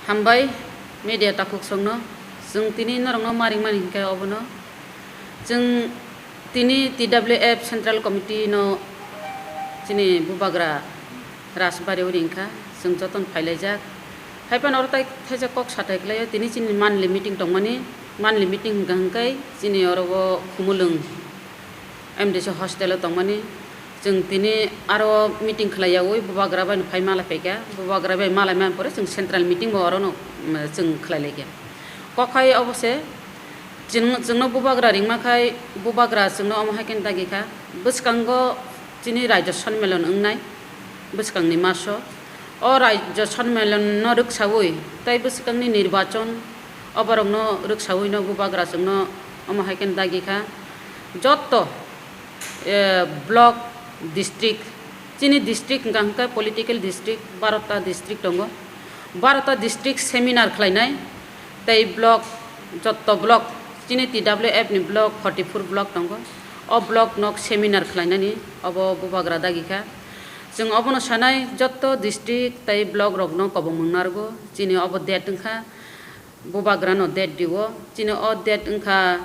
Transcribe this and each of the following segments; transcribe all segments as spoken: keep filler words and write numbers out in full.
Hambai media takhuk songno, chwng tini norokno maring mani hinkhe obono. Chwng tini T W F Central Committee no chini bubagra Rajbari o ringkha, chwng jotono phailaijak. Haiphano oro tai thaisa kok sathai khlaio, tini chini monthly meeting tongmani, monthly meeting hwnkha hwnkhe chini oro o Khumulwng M D C hostel o tongmani. Chwng tini aro meeting khlai yaui bubagra bai no phai malai phaikha, bubagra bai malai mani pore chwng central meeting bo oro no, mm, chwng khlai laikha. Kok hai obo se, chwng, chwngno bubagra ringma khai bubagra chwngno omo hai khe dagi kha. Bwskango chini Rajya Sonmelan wngnai bwskangni maso. O Rajya Sonmelan no rwksaui tei bwskangni nirbachon oborokno rwksaui no bubagra chwngno omo hai khe dagi kha. Jotto, eh, block, district, chini district hwnkha hwnkhe political district barota district tongo. Barota district seminar khlainai tei block, jotto block, chini T W F ni block forty four block tongo. O block nok seminar khlainani obo bubagra dagi kha. Chwng obono sanai jotto district tei block rokno kobongmung narwgo. Chini obo date wngkha, bubagrano date dio. Chini o date wngkha,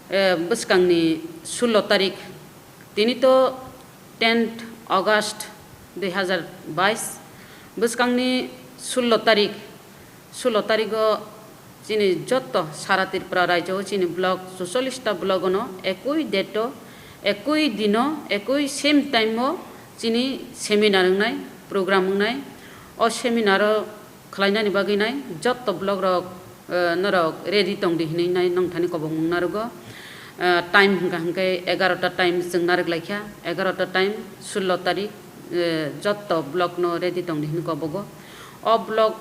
eh, bwskangni sullo tarik. Tini to tenth August dui hazar bais. Bwskangni sullo tarik, sullo tarigo chini jotto sara Tripura rajyo o chini block, chuchollish ta block ono ekui date o, ekui dino, ekui same time o chini seminar wngnai, program wngnai. O seminar o khlainani bagwi nai jotto block rok, eh, norok ready tong di hinwi nai nong thani kobongmung narwgo. Eh, time hwnkha hwnkhe egarota time chwng narwk laikha, egarota time sullo tarik, eh, jotto block no ready tong di hinwi kobogo. O block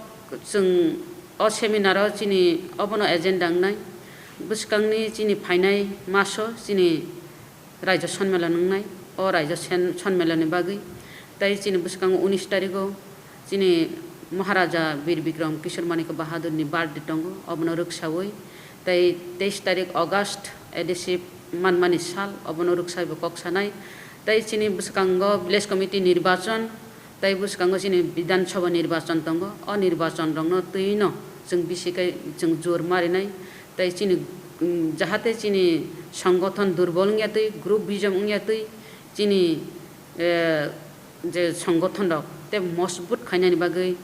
chwng o seminar o chini obono agenda wngnai bwskangni chini phainai maso chini Raijo Sonmelan wngnai, o Raijo Sen-, Sonmelanni bagwi. Tei chini bwskango unis tarigo chini Maharaja Bir Bikram Kishore Manikya Bahadurni birthday tongo, obono rwksaui. Tei teis tarik August, A D C manmani sal, obono rwksaibo kok sanai. Tei chini bwskango village committee nirbachon, tei bwskango chini Bidhan Sabha nirbachon tongo. O nirbachon rokno twi no chwng bisi khe chwng jor marinai. Tei chini, mm, jahate chini songgothon durbol wngya twi, group bijom wngya twi, chini, eh, je songgothon rok tei mojbut khainani bagwi,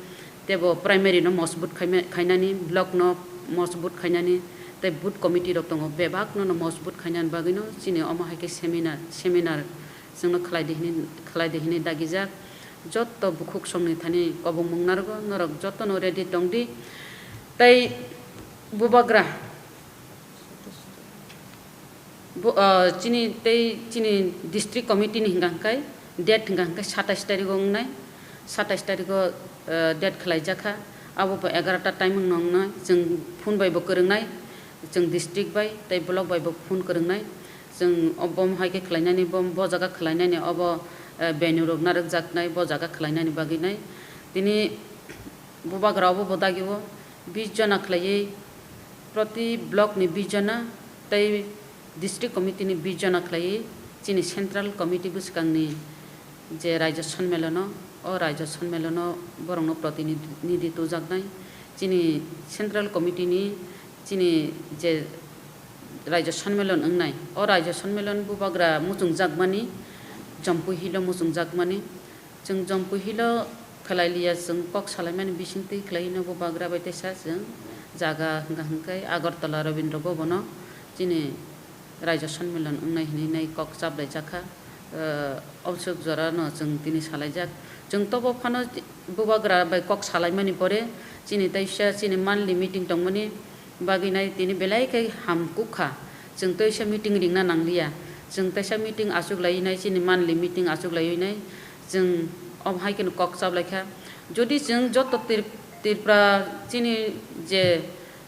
tei bo primary no mojbut khaima-, khainani, block no mojbut khainani, tei booth committee rok tongo, bebak no, no mojbut khainani bagwi no chini omo hai khe seminar, seminar chwngno khlai di hinwi, khlai di hinwi dagijak. Jotto bukhuk songni thani kobongmung narwgo, norok jotto no ready tong di. Tei bubagra, bu-, ah, chini tei chini district committee ni hwnka hwnkhe date hwnka hwnkhe satais tarigo wngnai, satais tarigo, ah, date khlaijakha, abo bo egarota time wngno wngnai, chwng phone bai bo kwrwngnai, chwng district bai tei block bai bo phone kwrwngnai, chwng obo hai khe khlainani, bo, bo jaga khlainani, obo, ah, venue rok narwkjaknai, bo jaga khlainani bagwi nai. Tini bubagra obo bo dagio bis jona khlaiwi, proti block ni bis jona tei district committee ni bis jona khlaiwi chini central committee bwskangni je Raijo Sonmelono, o Raijo Sonmelono borokno protinidhi tujaknai. Chini central committee ni chini je Raijo Sonmelon wngnai, o Raijo Sonmelon bubagra muchungjakmani, Jampui Hill o muchungjakmani. Chwng Jampui Hill o khlai liya, chwng kok salaimani bisingtwi khlai hino bubagra bai teisa chwng jaga hwnka hwnkhe Agartala Rabindra Bhavan o chini Raijo Sonmelan wngnai hinwi nai kok chaplaijakha. Eh, obswk jora no chwng tini salaijak. Chwng tobo phano bubagra bai kok salaimani pore chini teisa chini monthly meeting tongmani bagwi nai tini belai khe ham kuk kha. Chwng teisa meeting ringna nangliya. Chwng teisa meeting achuk laiwi nai, chini monthly meeting achuk laiwi nai. Chwng omo hai kheno kok chaplai kha. Jodi chwng joto Trip-, Tripura chini je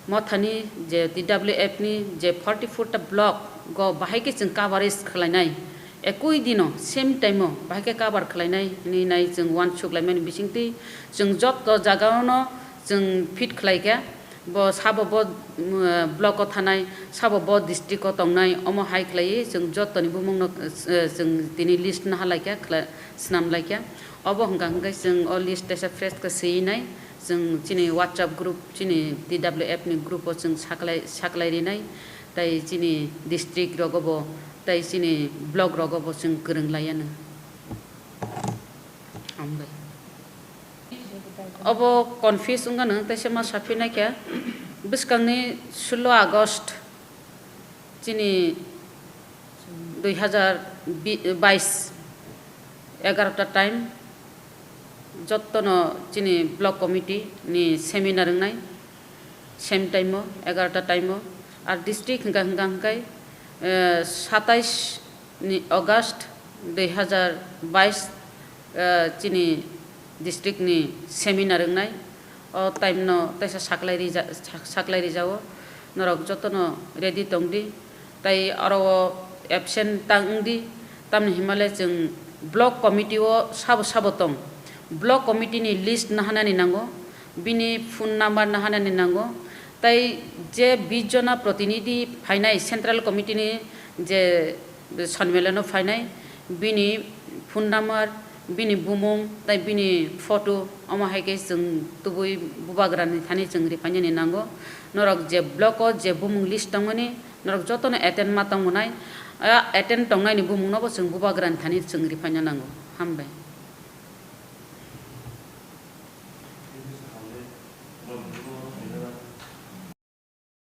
mothani je T W F ni je forty four ta block go bahai khe chwng coverage khlainai. Ekui dino same time o bahai khe cover khlainai hinwi nai chwng uansuk laimani bisingtwi chwng joto jaga ono chwng fit khlai kha. Bo sabo bo, mm, block o thanai, sabo bo district o tongnai, omo hai khlaiwi chwng jottoni bumungno, eh, chwng tini list naha laikha, khla-, swnam laikha. Obo hwnkha hwnkhe chwng o list teisa fresh khe swinai, Chwng chini WhatsApp group, chini T W F ni group o chwng saklai, saklai rinai, tai chini district rogo bo, tai chini block rogo bo chwng kwrwng lai anw. Hambai. Obo confuse wngkha nwng, taisa ma saphi naikha, bwskangni sullo August chini dui hazar bais egarota time jottono chini block committee ni seminar wngnai, same time o, egarota time o. Ar district hwnkha, hwnkha hwnkhe, eh, satais ni August dui hazar bais, eh, chini district ni seminar wngnai. O time no taisa saklai rija-, sak-, saklai rijao. Norok jotono ready tongdi. Tai oro o absent ta wngdi. Tamni himale chwng block committee o sabo sabo tong. Block committee ni list nahanani nango. Bini phone number nahanani nango. Tai je bis jona protinidhi phainai central committee ni je sonmelano phainai, bini phone number, bini bumung, tai bini photo, omo hai khe chwng tubui bubagrani thani chwng ripainani nango. Norok je block o je bumung list tongmani, norok jotono attend ma tongmwnai, a attend tongnaini bumungno bo chwng bubagrani thani chwng ripaina nango. Hambai.